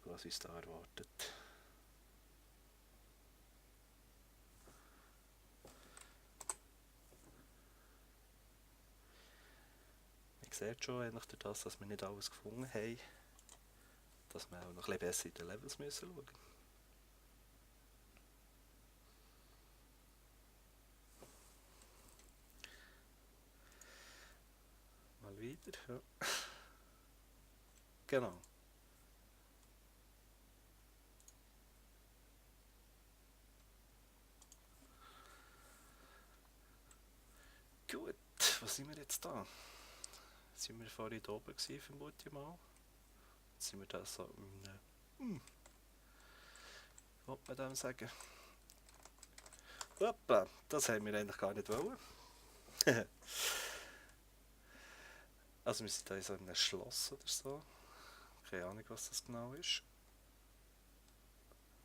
was uns da erwartet. Man sieht schon, ähnlich durch das, dass wir nicht alles gefunden haben, dass wir auch noch ein bisschen besser in den Levels müssen schauen. Mal wieder, ja. Genau. Gut, was sind wir jetzt da? Sind wir vorhin da oben gewesen, vermute ich mal? Jetzt sind wir da so in einem, was man dem sagen? Hoppa, das haben wir eigentlich gar nicht wollen. Also wir sind da in so einem Schloss oder so. Keine Ahnung, was das genau ist.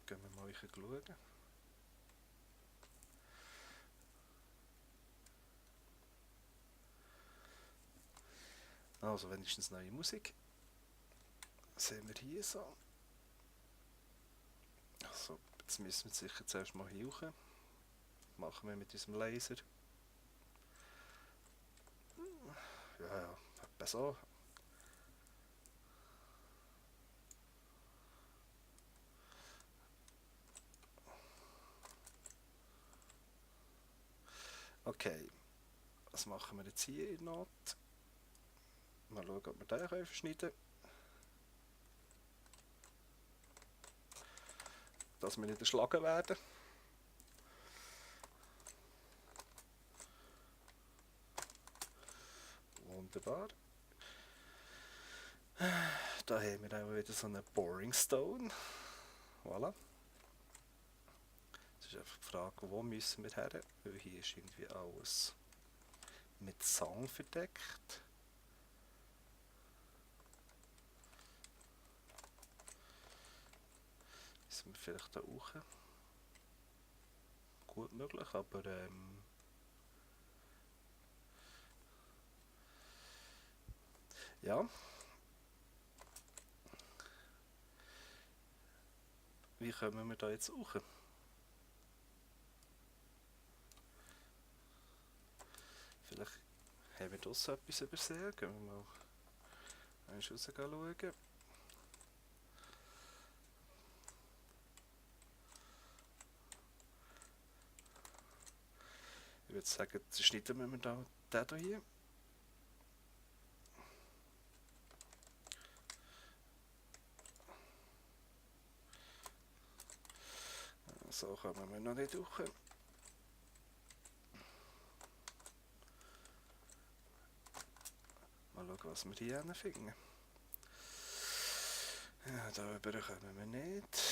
Gehen wir mal schauen. Also wenigstens neue Musik. Sehen wir hier so. Also, jetzt müssen wir sicher zuerst mal hier hoch. Machen wir mit unserem Laser. Ja, etwa so. Okay, was machen wir jetzt hier in der Not? Mal schauen, ob wir den verschneiden können. Dass wir nicht erschlagen werden. Wunderbar. Da haben wir auch wieder so einen Boring Stone. Voilà. Es ist einfach die Frage, wo müssen wir her? Weil hier ist irgendwie alles mit Sand verdeckt. Müssen wir vielleicht da hoch? Gut möglich, aber ja. Wie kommen wir da jetzt hoch? Vielleicht haben wir draussen etwas übersehen. Gehen wir mal raus schauen. Ich würde sagen, schneiden wir da den hier. So kommen wir noch nicht hoch. Mal schauen, was wir hier finden. Ja, da rüber kommen wir nicht.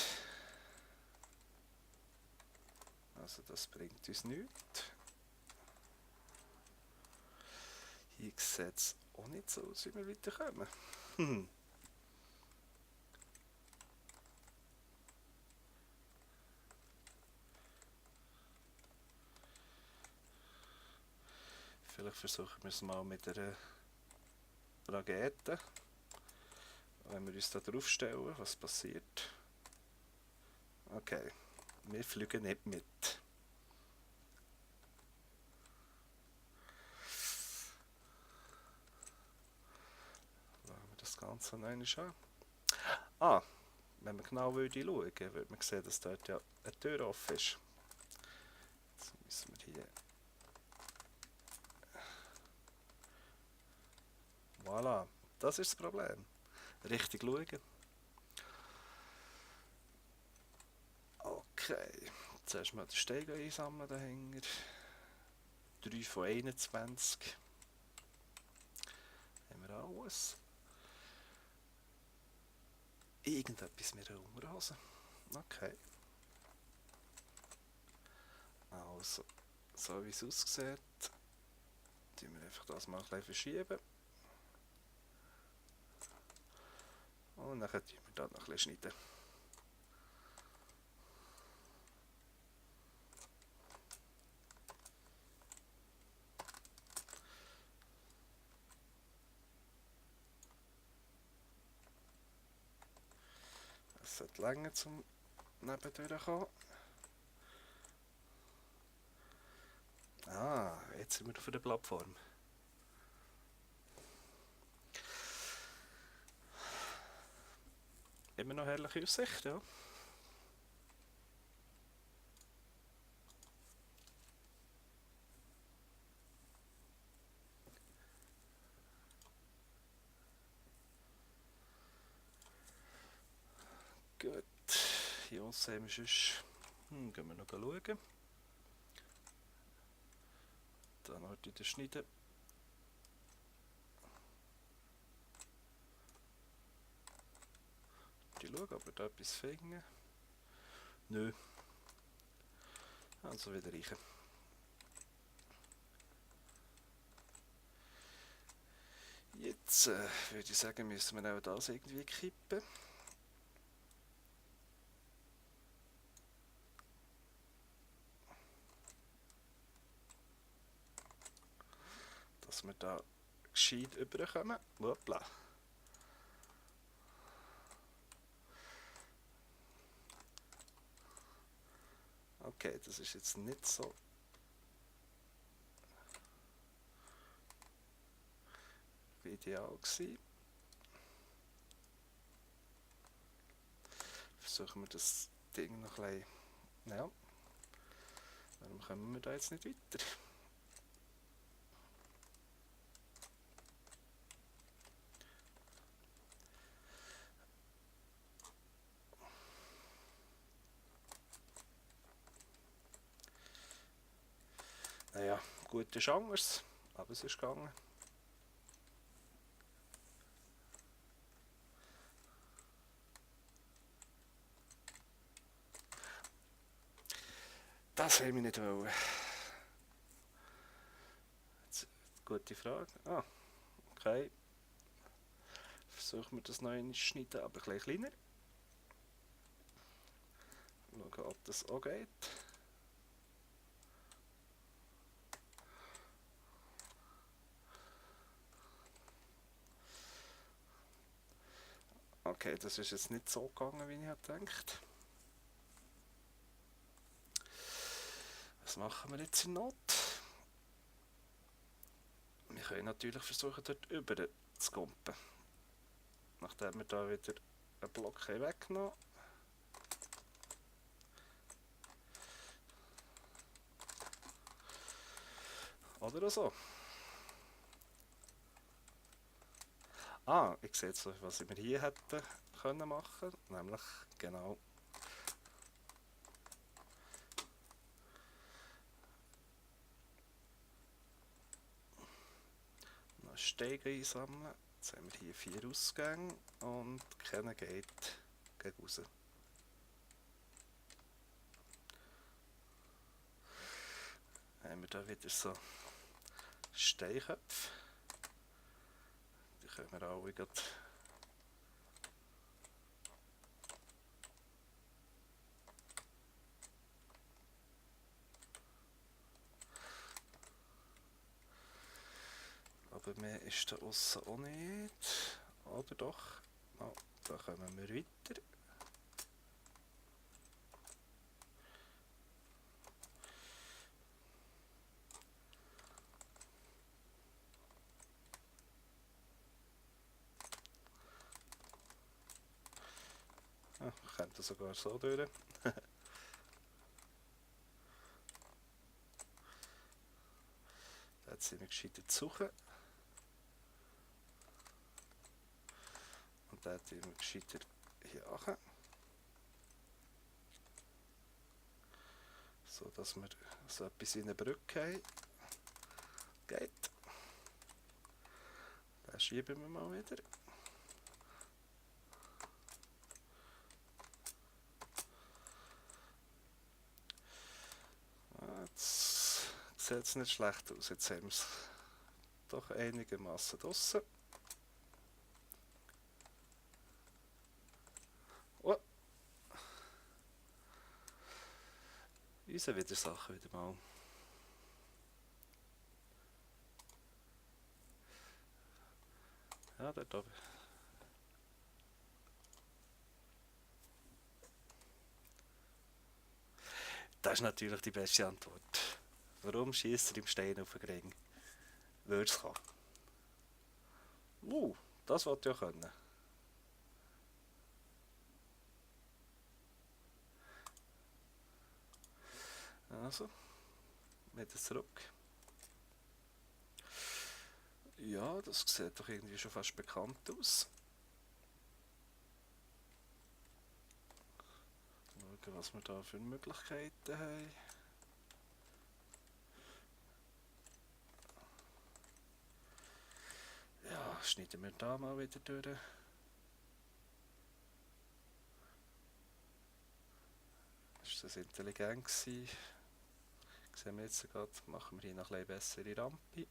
Also das bringt uns nichts. Hier sieht es auch nicht so aus, wie wir weiterkommen. Vielleicht versuchen wir es mal mit einer Rakete. Wenn wir uns da drauf stellen, was passiert? Okay, wir fliegen nicht mit. Schauen wir das Ganze noch einmal an. Ah, wenn man genau schauen würde, würde man sehen, dass dort ja eine Tür offen ist. Jetzt müssen wir hier. Voilà, das ist das Problem. Richtig schauen. Okay, zuerst mal den Stein einsammeln dahinter. 3 von 21. Haben wir alles. Irgendetwas mit der Unterhose. Okay. Also, so wie es aussieht, tun wir einfach das mal ein bisschen verschieben. Und dann tun wir da noch ein bisschen schneiden. Das sollte länger zum nebendurch kommen. Ah, jetzt sind wir auf der Plattform. Immer noch herrliche Aussicht, ja. Gut, hier unten sehen wir sonst. Gehen wir noch schauen. Dann noch wieder schneiden. Ich schaue, ob wir da etwas finden. Nö. Also wieder reichen. Jetzt würde ich sagen, müssen wir auch das irgendwie kippen. Dass wir da gescheit überkommen. Hoppla. Okay, das ist jetzt nicht so ideal gewesen. Versuchen wir das Ding noch ein bisschen. Ja. Warum kommen wir da jetzt nicht weiter? Naja, gute Chance, aber es ist gegangen. Das haben wir nicht wollen. Jetzt, gute Frage. Ah, okay. Versuchen wir das noch einmal zu schneiden, aber ein bisschen kleiner. Schauen, ob das auch geht. Okay, das ist jetzt nicht so gegangen, wie ich gedacht. Was machen wir jetzt in Not? Wir können natürlich versuchen, dort über zu kumpen. Nachdem wir da wieder einen Block weggenommen haben. Oder so. Ah, ich sehe jetzt, was wir hier hätten können machen. Nämlich genau noch Steine einsammeln. Jetzt haben wir hier 4 Ausgänge und keiner geht gegen raus. Dann haben wir da wieder so Steinköpfe. Die können wir alle gerade aber mehr ist da aussen auch nicht. Oder doch? Oh, da kommen wir weiter. Ah, könnte sogar so durch. Jetzt sind wir gescheitert zu suchen. Und dann sind wir gescheitert hier ankommen. So dass wir so etwas wie eine Brücke haben. Geht. Dann schieben wir mal wieder. Jetzt sieht es nicht schlecht aus. Jetzt haben wir es doch einigermaßen draussen. Oh. Unsere Widersachen wieder mal. Ja, dort oben. Das ist natürlich die beste Antwort. Warum schießt er im Stein auf den Ring? Würde es kommen. Das wollte ich ja können. Also, wieder zurück. Ja, das sieht doch irgendwie schon fast bekannt aus. Schauen, was wir da für Möglichkeiten haben. Ja, schneiden wir da mal wieder durch. Ist das intelligent gewesen? Sehen wir jetzt gerade, machen wir hier noch eine bessere Rampe.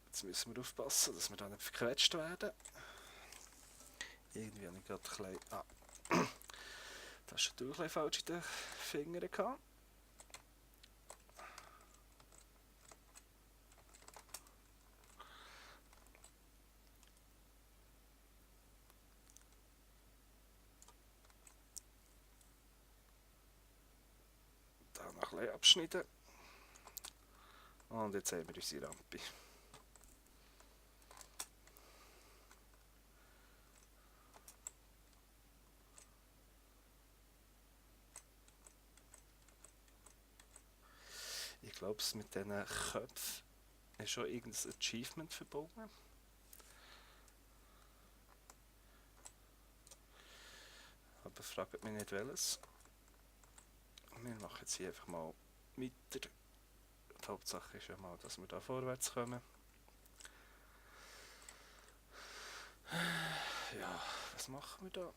Jetzt müssen wir aufpassen, dass wir da nicht verquetscht werden. Irgendwie habe ich gerade ein bisschen... das ist natürlich ein falsch in den Fingern gehabt. Da noch ein bisschen abschneiden. Und jetzt haben wir unsere Rampe. Ich glaube, mit diesen Köpfen ist schon irgendein Achievement verbunden. Aber fragt mich nicht welches. Wir machen jetzt hier einfach mal weiter. Die Hauptsache ist ja mal, dass wir da vorwärts kommen. Ja, was machen wir da?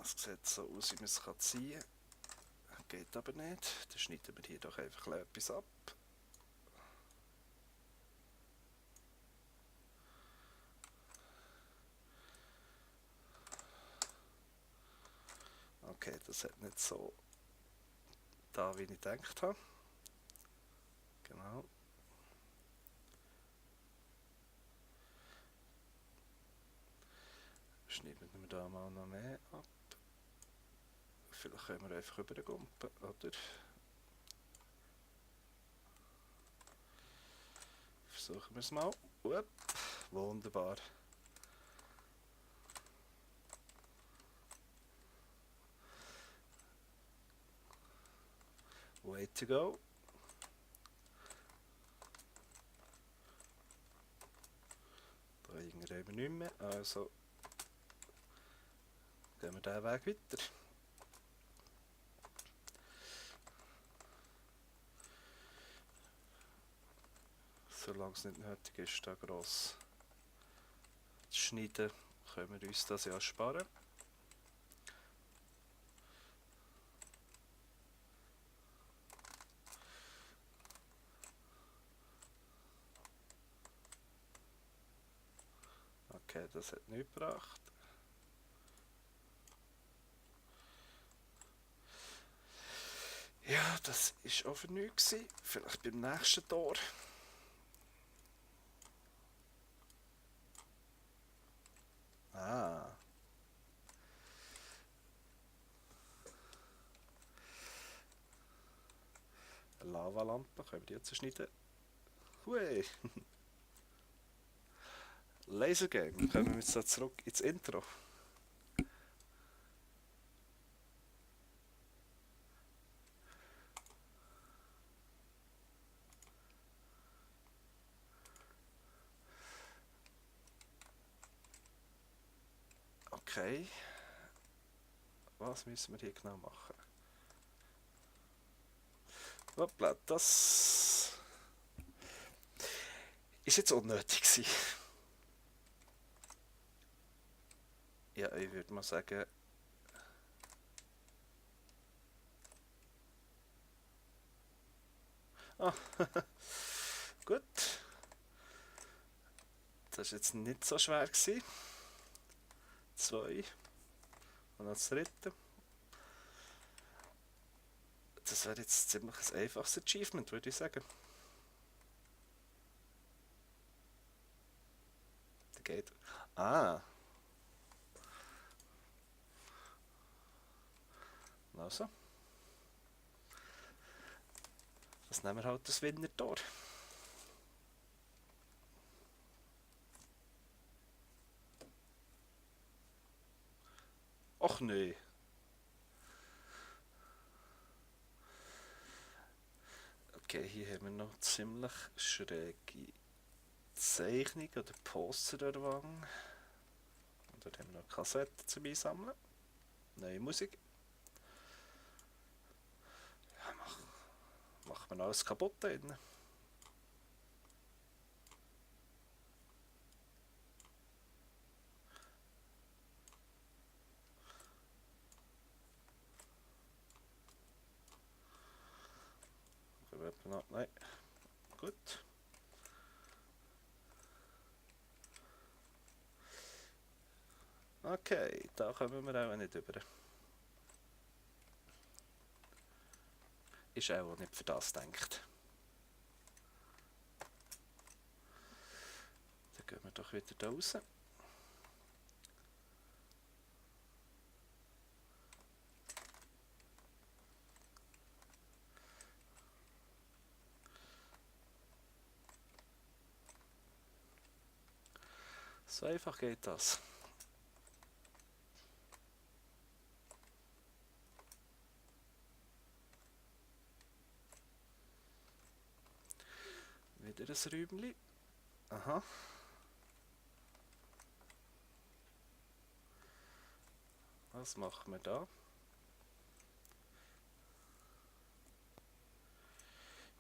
Es sieht so aus, wie man es ziehen kann. Geht aber nicht. Dann schneiden wir hier doch einfach etwas ab. Okay, das hat nicht so da, wie ich gedacht habe. Genau. Schneiden wir da mal noch mehr ab. Vielleicht können wir einfach über den Gumpen, oder? Versuchen wir es mal. Wunderbar. Way to go. Da irgendwie haben wir nicht mehr, also gehen wir diesen Weg weiter. Solange es nicht nötig ist, da gross zu schneiden, können wir uns das ja sparen. Okay, das hat nichts gebracht. Ja, das war auch für nichts. Vielleicht beim nächsten Tor. Ah. Eine Lavalampe, können wir die jetzt schneiden? Hui! Laser Game, kommen wir jetzt da zurück ins Intro. Okay. Was müssen wir hier genau machen? Hoppla, das ist jetzt unnötig gewesen. Ja, ich würde mal sagen... Ah, gut. Das war jetzt nicht so schwer gewesen. 2. Und das dritte. Das wäre jetzt ziemlich ein einfaches Achievement, würde ich sagen. Der geht. Ah. Also. Das nehmen wir halt das Wintertor. Och nee. Okay, hier haben wir noch ziemlich schräge Zeichnung oder Poster an der Wand. Und dort haben wir noch Kassetten zum Einsammeln. Neue Musik. Ja, macht man alles kaputt da drin. Nein. Gut. Okay, da kommen wir auch nicht über. Ist auch nicht für das gedacht. Dann gehen wir doch wieder da raus. So einfach geht das. Wieder ein Räumchen. Aha. Was machen wir da?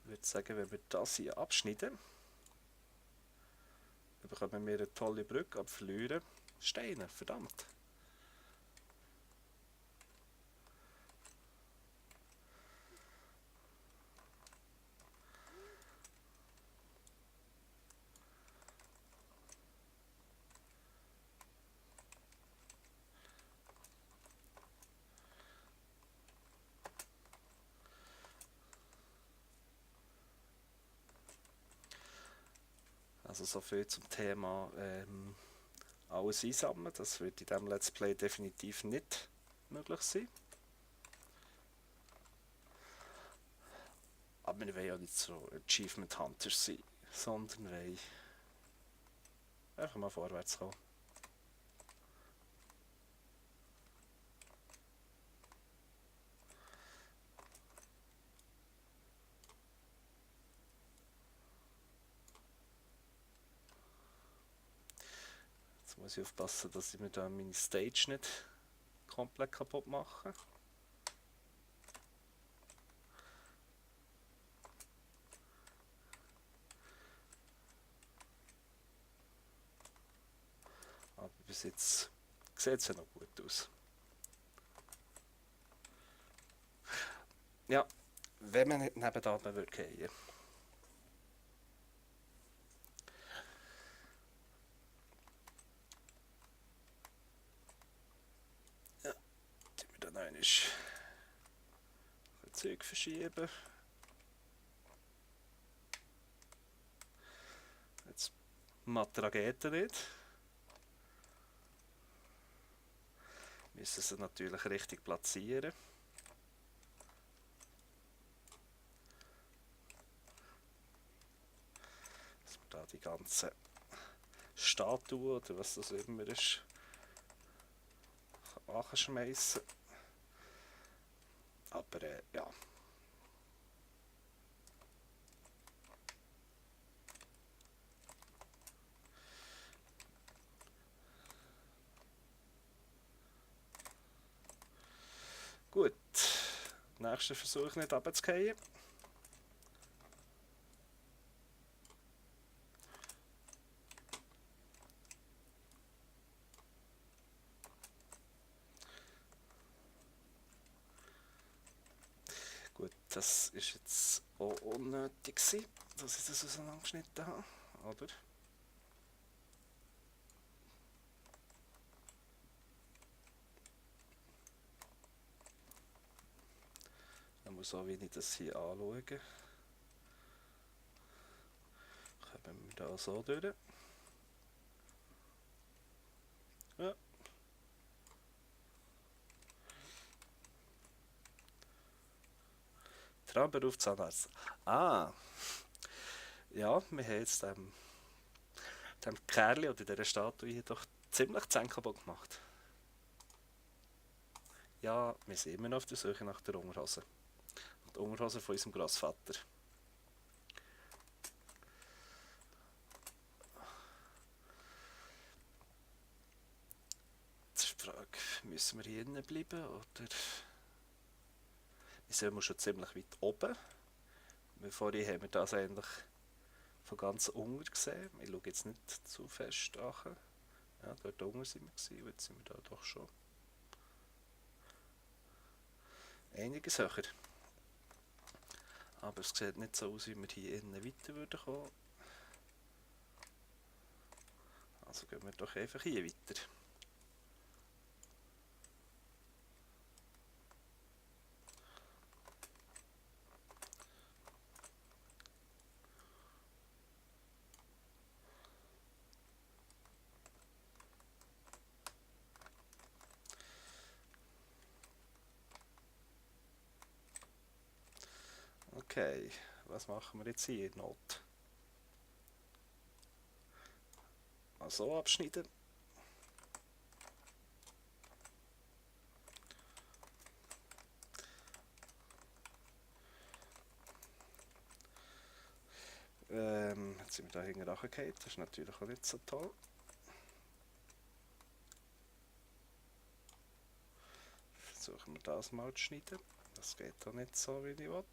Ich würde sagen, wenn wir das hier abschneiden, dann bekommen wir eine tolle Brücke, aber verlieren Steine, verdammt. Also so viel zum Thema alles einsammeln. Das wird in diesem Let's Play definitiv nicht möglich sein. Aber wir wollen ja nicht so Achievement Hunters sein, sondern wollen einfach mal vorwärts kommen. Jetzt muss ich aufpassen, dass ich mir da meine Stage nicht komplett kaputt mache. Aber bis jetzt sieht es ja noch gut aus. Ja, wenn man nicht nebenan würde gehen. Ja, tun wir dann einmal ein Zeug verschieben. Jetzt Matra geht nicht. Müssen sie natürlich richtig platzieren. Dass wir da die ganze Statue oder was das immer ist, anschmeißen. Aber ja. Gut. Nächster Versuch nicht runterzufallen. Gut, das ist jetzt auch unnötig gewesen, dass ich das auseinandergeschnitten habe, oder? Dann so wie ich das hier anschaue, kommen wir da so durch. Ja. Traumberuf Zahnarzt. Ah, ja, wir haben jetzt dem Kerl oder dieser Statue hier doch ziemlich die Zähne kaputt gemacht. Ja, wir sind immer noch auf der Suche nach der Unterhose. Die Unterhose von unserem Grossvater. Jetzt ist die Frage, müssen wir hier innen bleiben oder... Wir sind schon ziemlich weit oben. Vorhin haben wir das eigentlich von ganz unten gesehen. Ich schaue jetzt nicht zu fest an. Ja, dort unten sind wir gewesen, jetzt sind wir da doch schon einiges höher. Aber es sieht nicht so aus, wie wir hier innen weiter würden kommen. Also gehen wir doch einfach hier weiter. Okay, was machen wir jetzt hier in Not? Mal so abschneiden. Jetzt sind wir da hinten runtergefallen, das ist natürlich auch nicht so toll. Versuchen wir das mal zu schneiden. Das geht auch nicht so, wie ich will.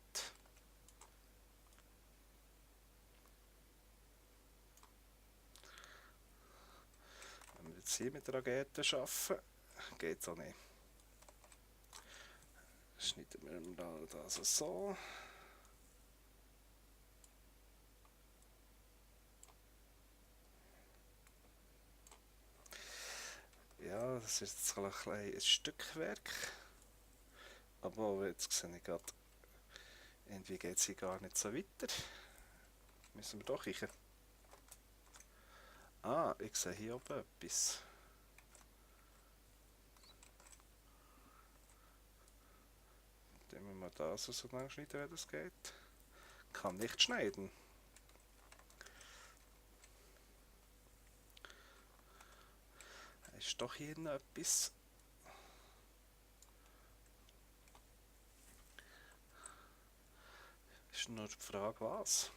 Wenn wir jetzt hier mit Rageten arbeiten, geht es auch nicht. Schneiden wir da also so. Ja, das ist jetzt ein kleines Stückwerk. Aber jetzt sehe ich gerade, irgendwie geht es hier gar nicht so weiter. Müssen wir doch reichen. Ah, ich sehe hier oben etwas. Dann müssen wir das so lang schneiden, wie das geht. Kann nicht schneiden. Ist doch hier noch etwas. Ist nur die Frage, was.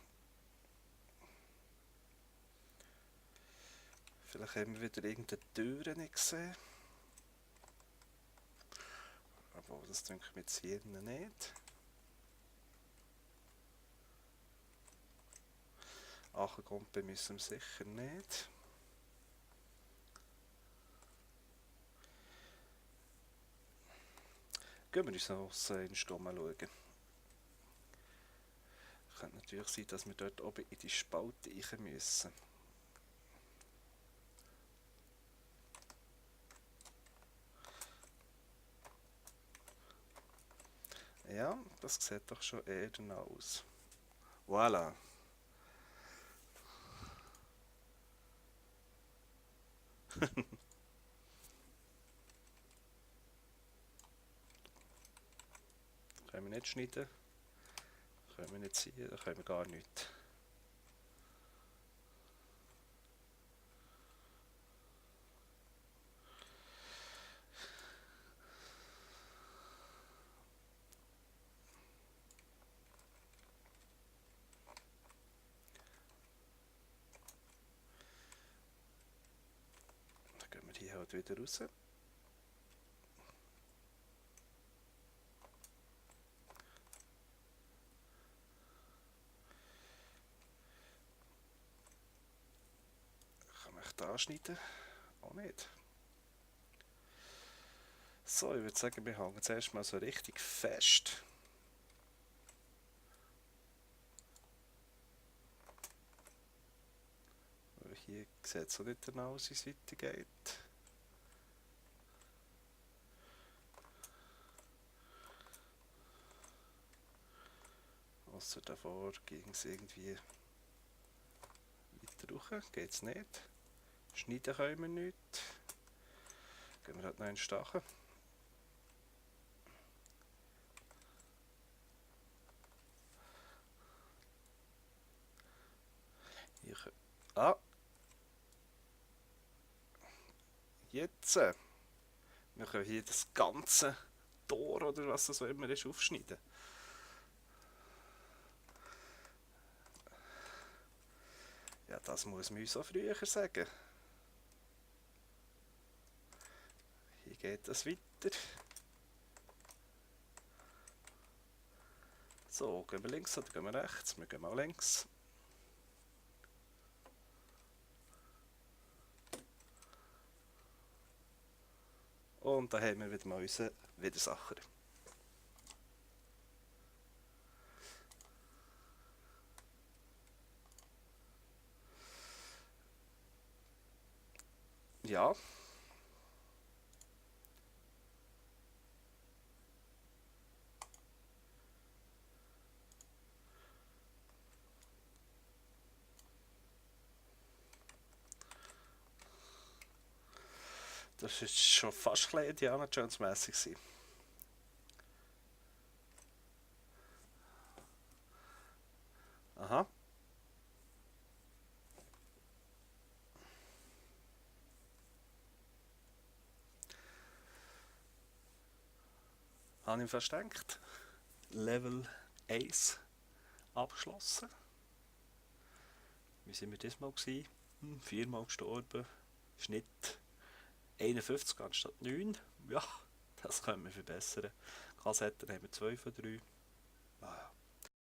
Vielleicht haben wir wieder irgendeine Tür nicht gesehen. Aber das denke ich mir jetzt hier nicht. Achengumpen müssen wir sicher nicht. Gehen wir uns noch in den Stumm schauen. Könnte natürlich sein, dass wir dort oben in die Spalte rein müssen. Ja, das sieht doch schon eher danach aus. Voilà. Können wir nicht schneiden. Können wir nicht ziehen, da können wir gar nichts. Dann gehen wir hier halt wieder raus. Kann man da anschneiden? Auch nicht. So, ich würde sagen, wir hängen zuerst mal so richtig fest. Weil hier sieht es so nicht danach aus, wie es weitergeht. Außer davor ging es irgendwie weiter hoch. Geht es nicht. Schneiden können wir nicht. Gehen wir halt noch einen Stachel. Hier. Ah! Jetzt! Wir können hier das ganze Tor oder was das auch immer ist aufschneiden. Ja, das muss man uns auch früher sagen. Hier geht das weiter. So, gehen wir links oder gehen wir rechts? Wir gehen mal links. Und da haben wir wieder mal unseren Widersacher. Ja. Das ist schon fast ein bisschen Indiana Jones mäßig gewesen. Aha. Habe ich fast gedacht. Level 1 abgeschlossen. Wie sind wir das mal gewesen? 4-mal gestorben. Schnitt 51 anstatt 9. Ja, das können wir verbessern. Kassetten haben wir 2 von 3.